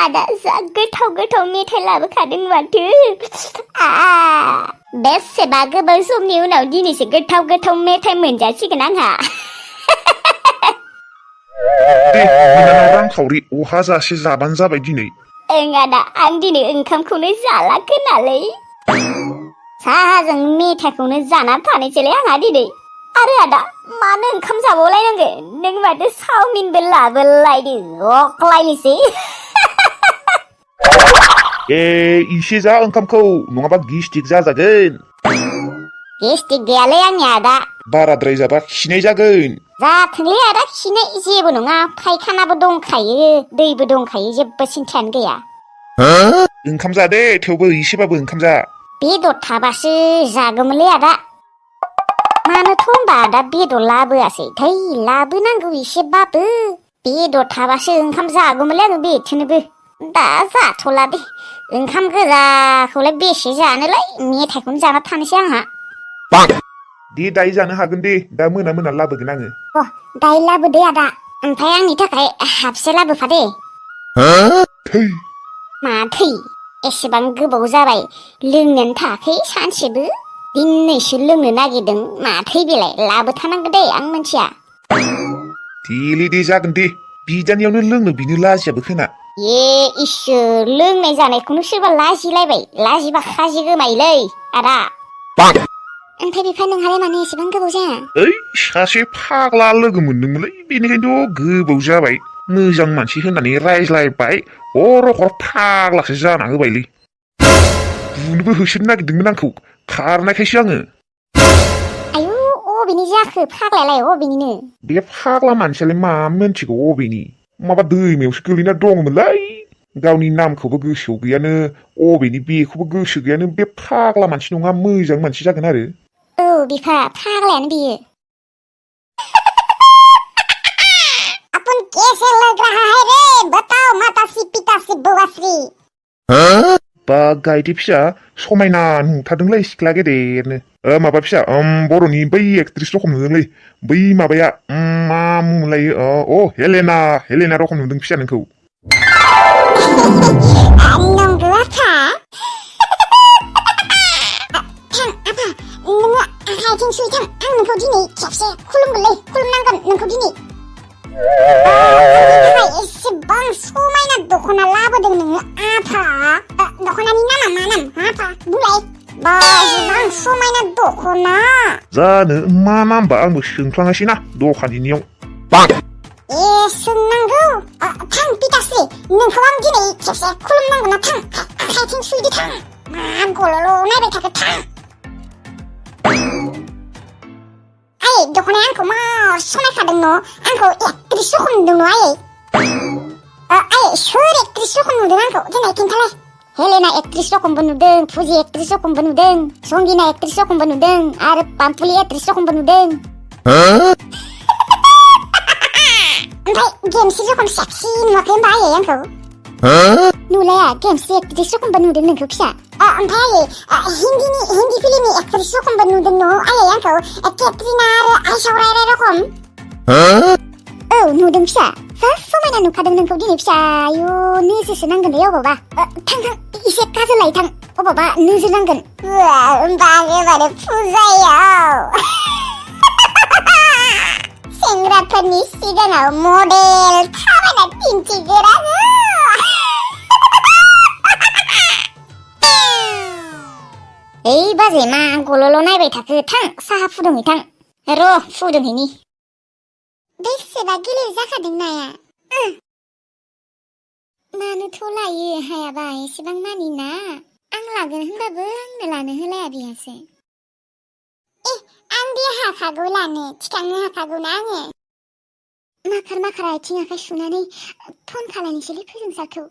आदा जा गोथाव गोथाव मेथाइ लाबोखादों माथो बेसेबा गोबाव समनि उनाव दिनैसो गोथाव गोथाव मेथाइ मोनजासिगोन आंहा बिनानाव रांखावरि अहा जासे जाबानो जाबाय दिनै ओं आदा आं दिनै ओंखामखौनो जाला खोनालै साहाजों मेथाइखौनो जाना थानोसैलै आंहा दिनै आरो आदा मानो ओंखाम जाबावलायनांगो नों माथो चावमिनबो लाबोलायदो अख्लायनोसै इसे जा ओंखामखौ नङाबा गिस्टिक जाजागोन गेस्टिक गैयालै आंनि आदा बाराद्राय जाबा खिनाय जागोन जाथोंलै आदा खिनाय जेबो नङा फायखानाबो दंखायो दैबो दंखायो जेबो सिन्थायानो गैया ओंखाम जादे थेवबो इसेबाबो ओंखाम जा बेदर थाबासो जागौमोनलै आदा मानोथ' होनबा आदा बेदर लाबोआसै थै लाबोनांगौ एसेबाबो बेदर थाबासो ओंखाम जागौमोनलै आङो बेथोनोबो दा जाथ'ला दे ओंखाम गोजाखौलाय बेसे जानोलाय मेथाइखौनो जाना थानोसै आंहा दे दायो जानो हागोन दे दा मोना लाबोगोन आङो दायो लाबोदे आदा ओमफ्राय आंनि थाखाय हाबसे लाबोफा दे थै मा थै एसेबां गोबाव जाबाय लोंनोनो थाखै सानसेबो दिनैसो लोंनो नागिरदों मा थै बेलाय लाबोथारनांगौ दे आं मोनथिया देलै दे जागोन दे बिदानियावनो लोंनो बिनो लाजियाबो खोना इसोर लोंनाय जानायखौनो सोरबा लाजिलायबाय लाजिबा खाजि गोमायोलै आदा ओमफ्राय बिफा नोंहालाय मानो एसेबां गोबाव जाया सासे फाग्ला लोगो मोनदोंमोनलै बेनिखायनोथ' गोबाव जाबाय मोजां मानसि होननानै रायज्लायबाय हर फाग्लासो जाना होबायलै बुनोबो होसोनो नागिरदोंमोन आंखौ खारनायखायसो आङो आयु अबेनि जाखो फाग्लायालाय अबेनिनो बे फाग्ला मानसियालाय मा मोनथिगौ अबेनि माबा दैमायावसो गोलैना दङमोनलै गावनि नामखौबो गोसोआव गैयानो अबेनि बेखौबो गोसो गैयानो बे फाग्ला मानसि नङा मोजां मानसि जागोन आरो औ बिफा फाग्लायानो बियो अपन कैसे लग रहा है रे बताओ माताश्री पिताश्री बुवाश्री बा गायदे फिसा समायना नुथारदोंलै सिख्ला गेदेरनो माबा फिसा बर'नि बै एक्ट्रिस रखम नुदोंलै बै माबाया मा मुंलायो हेलेना रखम नुदों फिसा नोंखौ नंगौ आफा थां आफा नोङो आथिं सुइथां आं नोंखौ दिनै खेबसे खुलुमनांगोन नोंखौ दिनै एसेबां समायना दख'ना लाबोदों नोङो आफा दख'नानि नामा मा नाम आफा बुंलाय एसेबां समायना दख'ना जानो मा नामबा आंबो सोंफ्लाङासैना दखानिनियाव सोंनांगौ थां पिताश्री नोंखौ आं दिनै खेबसे खुलुमनांगौ ना थां आथिं सुइदो थां मा गल'ल' नायबाय थाखो थां दख'नाया आंखौ मा समायखादों न' आंखौ एक्ट्रिस रखम नुदों न' सोर एक्ट्रिस रखम नुदों आंखौ दिनै खिन्थालाय हेलेना एक्ट्रिस रखमबो नुदों फुजि एक्ट्रिस रखमबो नुदों संगिना एक्ट्रिस रखमबो नुदों आरो पाम्पुलि एक्ट्रिस रखमबो नुदों ओमफ्राय गेमस्रि रखम सेक्सि नुवाखै होनबा आंखौ नुलाया गेमस्रि एक्ट्रिस रखमबो नुदों नोंखौ फिसा ओमफ्राय हिन्दी फिल्मनि एक्ट्रिस रखमबो नुदों न' आंखौ केट्रिना आरो आइशौर्या राय रखम औ नुदों फिसा जा समायना नुखादों नोंखौ दिनै फिसा आयु नोजोरसो नांगोनलै अबावबा थां एसे काजल लाय थां अबावबा नोजोर नांगोन होमबा एबारे फुजायाव सेंग्राफोरनि सिगाङाव मडेल थाबायना दिन्थिगोन आङो बाजै मा गल'ल' नायबाय थाखो थां साहा फुदुंहैथां र' फुदुंहैनि बेसेबा गिलिर जाखादों नाया मानोथ' लायो हायाबा एसेबां मानि ना आं लागोन होनबाबो आंनो लानो होलाया बिहासो आं दे हाखागौ लानो थिखांनो हाखागौना आङो माखार आथिं आखाइ सुनानै फन खालायनोसैलै फोजोंसारखौ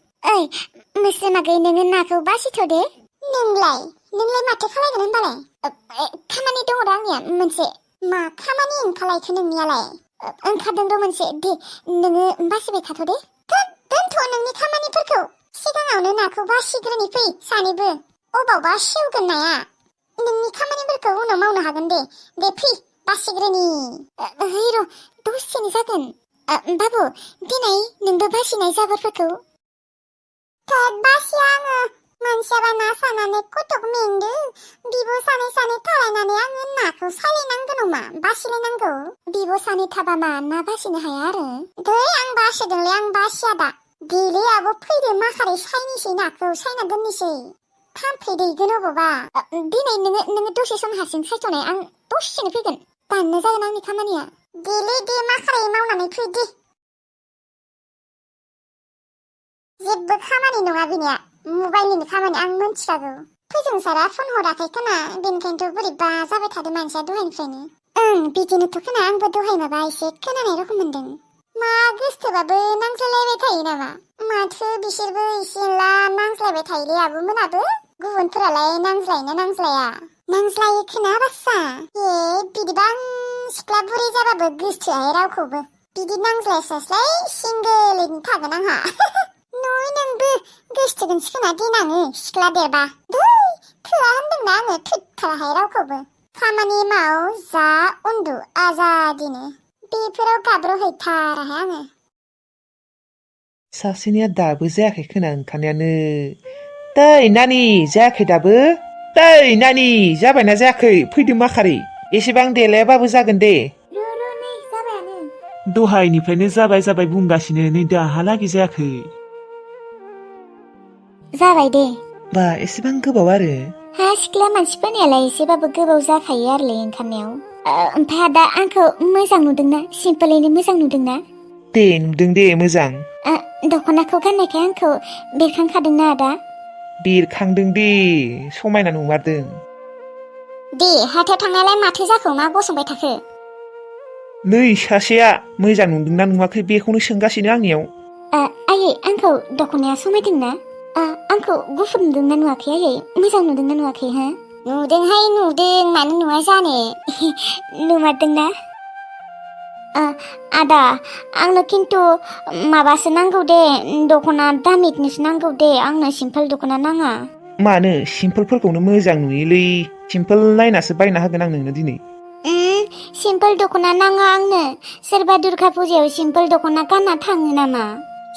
मोस्रोमागै नोङो नाखौ बासिथ' दे नोंलाय माथो खालायगोन होनबालाय खामानि दङ दा आंनिया मोनसे मा खामानि ओंखारलायखो नोंनियालाय ओंखारदों र' मोनसे दे नोङो बासिबाय थाथ' दे दोनथ' नोंनि खामानिफोरखौ सिगाङावनो नाखौ बासिग्रोनि फै सानैबो अबावबा सेवगोन नाया नोंनि खामानिफोरखौ उनाव मावनो हागोन दे फै बासिग्रोनि र' दसेनो जागोन बाबु दिनै नोंबो बासिनाय जाबोरफोरखौ थोद बासिया आङो मानसियाबा ना सानानै कटक मेंदो बिब' सानै सानै थालायनानै आङो नाखौ सायलायनांगौ नामा बासिलायनांगौ बिब' सानै थाबा मा ना बासिनो हाया आरो दै आं बासिदोंलै आं बासिया दा देलै आब' फैदो माखारै सायनोसै नाखौ सायना दोननोसै थाम्फै दैगोन अबावबा दिनै नोङो दसे सम हारसिं सायथ'नाय आं दसेनो फैगोन दाननो जागोन आंनि खामानिया देलै दे माखारै मावनानै फै दे जेबो खामानि नङा बिनिया मबाइलनि खामानि आं मोनथिखागौ फोजोंसारा फन हराखै खोना बेनिखायनोथ' बोरैबा जाबाय थादों मानसिया दहायनिफ्रायनो बिदिनोथ' खोना आंबो दहाय माबा एसे खोनानाय रखम मोनदों मा गोसथोबाबो नांज्लायलायबाय थायो नामा माथो बिसोरबो एसे एनला नांज्लायबाय थायोलै आब'मोनाबो गुबुनफोरालाय नांज्लायना नांज्लाया नांज्लायो खोना बास्सा बिदिबा आं सिख्ला बुरै जाबाबो गोसथोआहाय रावखौबो बिदि नांज्लायस्लायस्लाय सिंगोलैनो थागोन आंहा नय नोंबो गोसथोगोनसो खोना देनाङो सिख्ला देरबा दै थोआ होनदोंना आङो थोथाराहाय रावखौबो खामानि माव जा उन्दु आजादिनो बेफोराव गाब्र'हैथाराहाय आङो सासेनिया दाबो जायाखै खोना ओंखारनायानो दै नानि जायाखै दाबो दै नानि जाबायना जायाखै फैदो माखारै एसेबां देलायाबाबो जागोन दे नै जाबायानो दहायनिफ्रायनो जाबाय जाबाय बुंगासिनो नै दाहालागै जायाखै जाबाय दे बा एसेबां गोबाव आरो हा सिख्ला मानसिफोरनियालाय एसेबाबो गोबाव जाखायो आरोलै ओंखारनायाव ओमफ्राय आदा आंखौ मोजां नुदोंना सिम्पोलैनो मोजां नुदोंना दे नुदों दे मोजां दख'नाखौ गाननायखाय आंखौ बेरखांखादोंना आदा बेरखांदों दे समायना नुमारदों दे हाथायाव थांनायालाय माथो जाखो मा गसंबाय थाखो नै सासेया मोजां नुदोंना नुवाखै बेखौनो सोंगासिनो आंनियाव आयै आंखौ दख'नाया समायदोंना आंखौ गुफुर नुदोंना नुवाखै आयै मोजां नुदोंना नुवाखै हा नुदोंहाय नुदों मानो नुवा जानो नुमारदोंना आदा आंनो खिन्थु माबासो नांगौ दे दख'ना दामिकनिसो नांगौ दे आंनो सिम्पोल दख'ना नाङा मानो सिम्पोलफोरखौनो मोजां नुयोलै सिम्पोल नायनासो बायना होगोन आं नोंनो दिनै सिम्पोल दख'ना नाङा आंनो सोरबा दुर्गा फुजायाव सिम्पोल दख'ना गानना थाङो नामा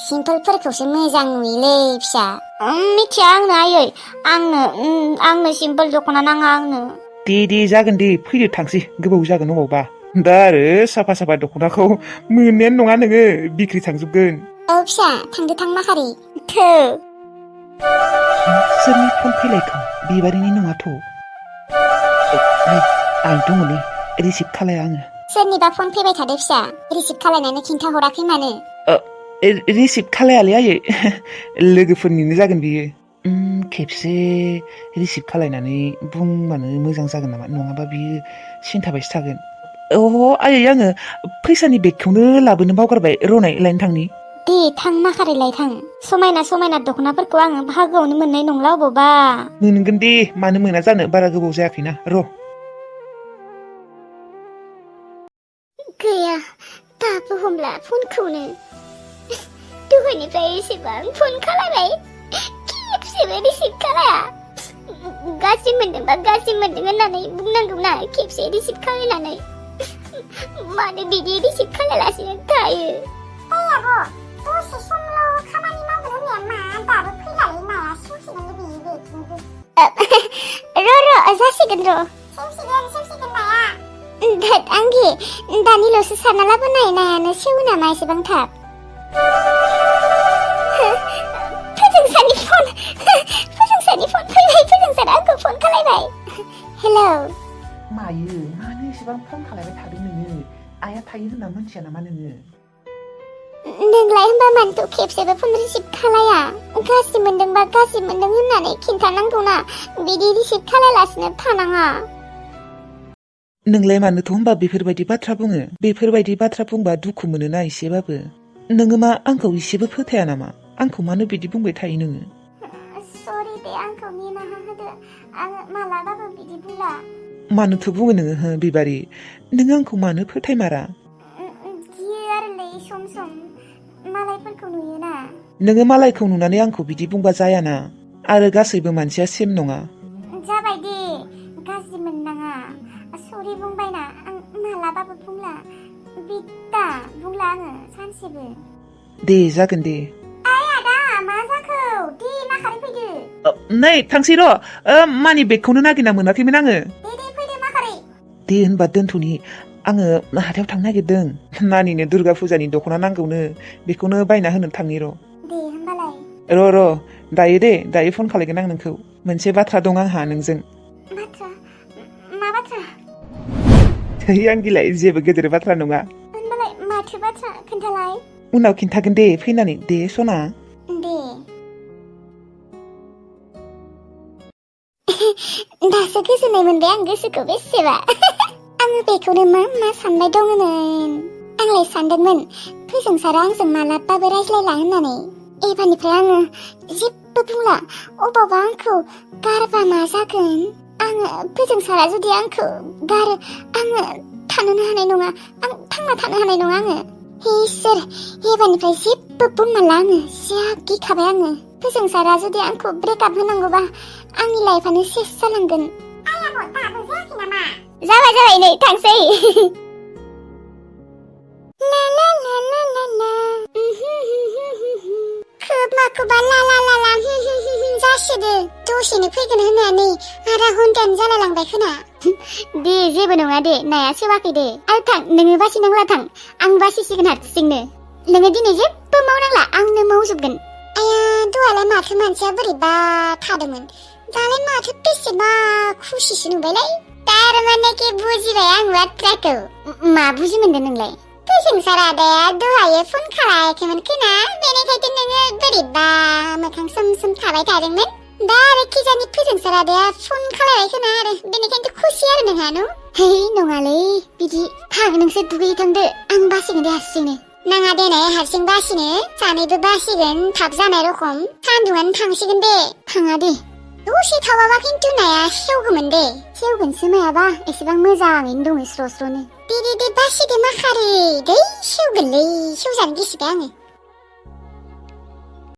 सिम्पोलफोरखौसो मोजां नुयोलै फिसा मिथिया आंनो आयै आंनो सिम्पोल दख'ना नाङा आंनो दे जागोन दे फैदो थांसै गोबाव जागोन अबावबा दा आरो साफा साफा दख'नाखौ मोननायानो नङा नोङो बिक्रि थांजोबगोन फिसा थांदो थां माखारि थो सोरनि फन फैलायखौ बिबारिनि नङाथ' आं दङलै रिसिभ खालाया आङो सोरनिबा फन फैबाय थादो फिसा रिसिभ खालायनानै खिन्थाहराखै मानो रिसिभ खालायालै आयै लोगोफोरनिनो जागोन बियो खेबसे रिसिभ खालायनानै बुंबानो मोजां जागोन नामा नङाबा बियो सिन्थाबायसो थागोन आयै आङो फैसानि बेगखौनो लाबोनो बावगारबाय रनाय लायनो थांनि दे थां माखारैलाय थां समायना समायना दख'नाफोरखौ आङो भागोआवनो मोननाय नंला अबावबा मोनगोन दे मानो मोना जानो बारा गोबाव जायाखैना र' गैया दाबो हमला फनखौनो दहायनिफ्राय एसेबां फन खालायबाय खेबसेबो रिसिभ खालाया गाज्रि मोनदोंबा गाज्रि मोनदों होननानै बुंनांगौना खेबसे रिसिभ खालायनानै मानो बिदि रिसिभ खालायालासिनो थायो आब' दसे समल' खामानि मावगोन होननाया मा दाबो फैलालै नाया सिमसिगोन बियो र' जासिगोन र' सिमसिगोन नाया आंगे दानिल'सो सारना लाबोनाय नायानो सेवो नामा एसेबां थाब फोजोंसानि फन फैबाय फोजोंसारा आंखौ फन खालायबाय हेलौ मायो मानो एसेबां फन खालायबाय थादों नोङो आइया थायो होनना मिथिया नामा नोङो नोंलाय होनबा मानोथ' खेबसेबो फन रिसिभ खालाया गाज्रि मोनदोंबा गाज्रि मोनदों होननानै खिन्थानांगौना बिदि रिसिभ खालायालासिनो थानाङा नोंलाय मानोथ' होनबा बेफोरबायदि बाथ्रा बुङो बेफोरबायदि बाथ्रा बुंबा दुखु मोनोना एसेबाबो नोङो मा आंखौ एसेबो फोथाया नामा आंखौ मानो बिदि बुंबाय थायो नोङो सरि दे आंखौ निमाहा होदो आङो मालाबाबो बिदि बुंला मानोथ' बुङो नोङो बिबारि नों आंखौ मानो फोथायमारा गियो आरोलै सम मालायफोरखौ नुयोना नोङो मालायखौ नुनानै आंखौ बिदि बुंबा जायाना आरो गासैबो मानसिया सेम नङा जाबाय दे गाज्रि मोननाङा सरि बुंबायना आं मालाबाबो बुंला बिदा बुंला आङो सानसेबो दे जागोन दे आदा मा जाखो दे नै थांसै र' मानि बेगखौनो नागिरना मोनाखैमोन आङो दे फैदो माखारै दे होनबा दोनथ'नि आङो हाथायाव थांनो नागिरदों नानिनो दुर्गा फुजानि दख'ना नांगौनो बेखौनो बायना होनो थांनि र' दे होमबालाय र' दायो फन खालायगोन आं नोंखौ मोनसे बाथ्रा दं आंहा नोंजों बाथ्रा मा बाथ्रा थै आंगिलाय जेबो गेदेर बाथ्रा नङा होनबालाय माथो बाथ्रा खोन्थालाय उनाव खिन्थागोन दे फैनानै दे सना दे दासो गोजोननाय मोनबाय आं गोसोखौ बेसेबा आङो बेखौनो मा सानबाय दङमोन आंलाय सानदोंमोन फोजों सारा आंजों मालाबाबो रायज्लायला होननानै एबारनिफ्राय आङो जेबो बुंला अबावबा आंखौ गारबा मा जागोन आङो फोजों सारा जुदि आंखौ गारो आङो थानोनो हानाय नङा आं थांना थानो हानाय नङा आङो हे इसोर एबारनिफ्राय जेबो बुंमारला आङो जा गिखाबाय आङो फोजों सारा जुदि आंखौ ब्रेकआप होनांगौबा आंनि लाइफआनो सेस जालांगोन आयाबो दाबो जायाखै नामा जाबाय नै थांसै ला ला ला ला ला ला खोब माखौबा ला ला ला ला जासोदो दसेनो फैगोन होननानै आधा घन्टायानो जालायलांबाय खोना दे जेबो नङा दे नाया सेवाखै दे आरो थां नोङो बासिनांला थां आं बासिसिगोन हारसिंनो नोङो दिनै जेबो मावनांला आंनो मावजोबगोन आया दहायलाय माथो मानसिया बोरैबा थादोंमोन दालाय माथो बेसेबा खुसिसो नुबायलाय थारमाने कि बुजिबाय आं बाथ्राखौ मा बुजि मोनदों नोंलाय फोजोंसार आदाया दहायो फन खालायाखैमोन खोना बेनिखायनो नोङो बोरैबा मोखां सोम थाबाय थादोंमोन दा आरो खिजानि फोजोंसार आदाया फन खालायबाय खोना आरो बेनिखायनो खुसि आरो नोंहा न है नङालै बिदि थां नोंसोर दुगैथांदो आं बासिगोन दे हारसिंनो नाङा देनाय हारसिं बासिनो सानैबो बासिगोन थाब जानाय रखम सान्दुंआनो थांसिगोन दे थाङा दे दसे थावाबा खिन्थु नाया सेवगौमोन दे सेवगोनसो मायाबा एसेबां मोजाङैनो दङ स्र' स्र'नो दे बासिदो माखारै दै सेवगोनलै सेवजानो गिसिबाय आङो